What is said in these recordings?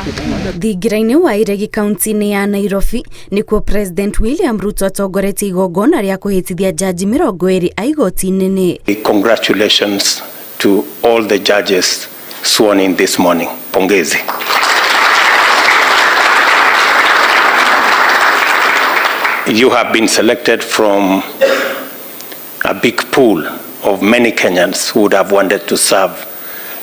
Thingira-inĩ wa Iregi kaunti-inĩ ya Nairobi nĩkuo President William Ruto atongoretie igongona rĩa kũhĩtithia jaji 20 a igoti inene. Congratulations to all the judges sworn in this morning. Pongezi. You have been selected from a big pool of many Kenyans who would have wanted to serve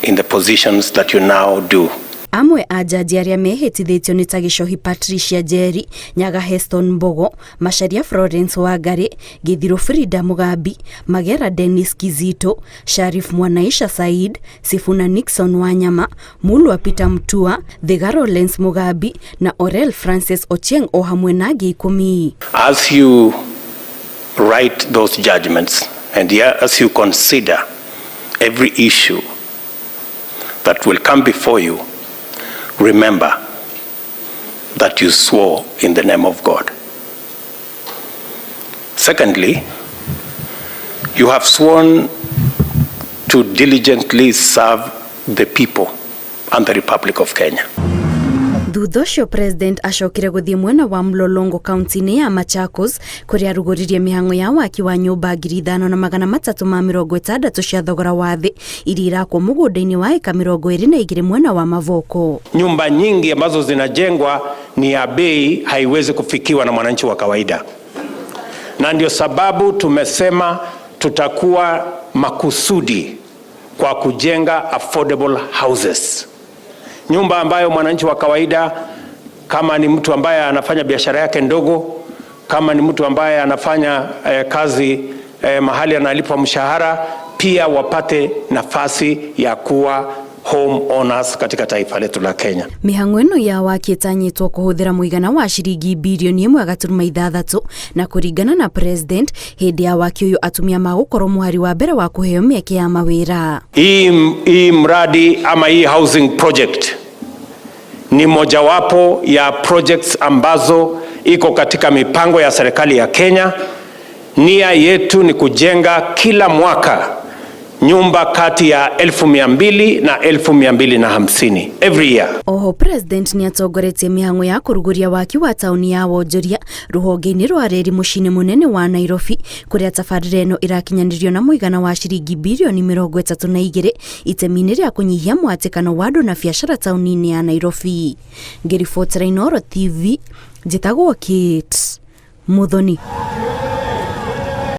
in the positions that you now do. Amwe a jaji arĩa mehĩtithĩtio nĩ ta Gĩcohi Patricia Njeri, Nyaga Heston Mbogo, Macharia Florence Wangari, Gĩthirũ Frida Mugambi, Magera Dennis Kizito, Sharif Mwanaisha Said, Sifuna Nixon Wanyama, Mulwa Peter Mutua, Thiga Lawrence Mugambi na Orel Francis Ochieng o hamwe na angĩ 10. As you write those judgments and as you consider every issue that will come before you, remember that you swore in the name of God. Secondly, you have sworn to diligently serve the people and the Republic of Kenya. Thutha ũcio President acokire gũthiĩ mwena wa Mlolongo kaunti-inĩ ya Machakos kũrĩa arugũririe mĩhang'o ya waki wa nyũmba 5360 cia thogora wa thĩ iria irakwo mũgũnda-inĩ wa eka 22 mwena wa Mavoko. Nyumba nyingi ambazo zinajengwa ni ya bei, haiwezi kufikiwa na mwananchi wa kawaida, na ndio sababu tumesema tutakuwa makusudi kwa kujenga affordable houses. Nyumba ambayo mwananchi wa kawaida, kama ni mtu ambaye anafanya biashara yake ndogo, kama ni mtu ambaye anafanya kazi mahali analipwa mshahara, pia wapate nafasi ya kuwa home owners katika taifa letu la Kenya. Mĩhang'o ĩno ya waki ĩtanyĩtwo kũhũthĩra mũigana wa ciringi birioni 1.6 na kũringana na President hĩndĩ ya waki ũyũ atumia magũkorwo mũhari wa mbere wa kũheo mĩeke ya mawĩra. Hii mradi ama hii housing project ni mojawapo ya projects ambazo iko katika mipango ya serikali ya Kenya. Nia yetu ni kujenga kila mwaka nyumba kati ya 200,000 na 250,000 every year. Oho President nĩ atongoretie mĩhang'o ya kũrugũria waki wa taũni ya wonjoria rũhonge-inĩ rwa reri mũciĩ-inĩ mũnene wa Nairobi kũrĩa tabarĩra ĩno ĩrakinyanĩrio na mũigana wa ciringi birioni 32 itemi-inĩ rĩa kũnyihia mũhatĩkano wa andũ na biacara taũni-inĩ ya Nairobi. Ngĩribotera Inooro TV, njĩtagwo Kate Muthoni.